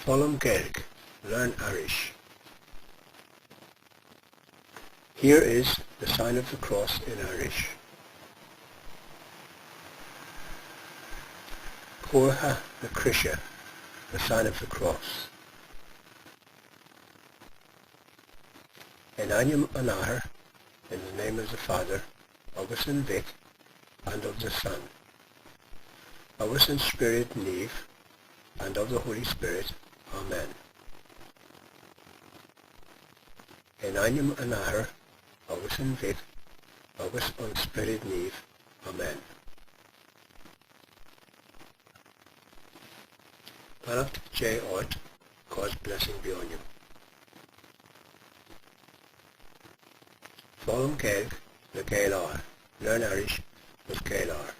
Foghlaim Gaeilge, Learn Irish. Here is the sign of the cross in Irish. Comhartha na Croise, the sign of the cross. In ainm an Athar, in the name of the Father, agus an Mhic, and of the Son. Agus an Spioraid Naoimh, and of the Holy Spirit. Amen. In ainm an Athar, agus an Mhic, agus an Spioraid Naoimh. Amen. Beannacht Dé ort, God's blessing be on you. Foghlaim Gaeilge le GaelR, Learn Irish with GaelR.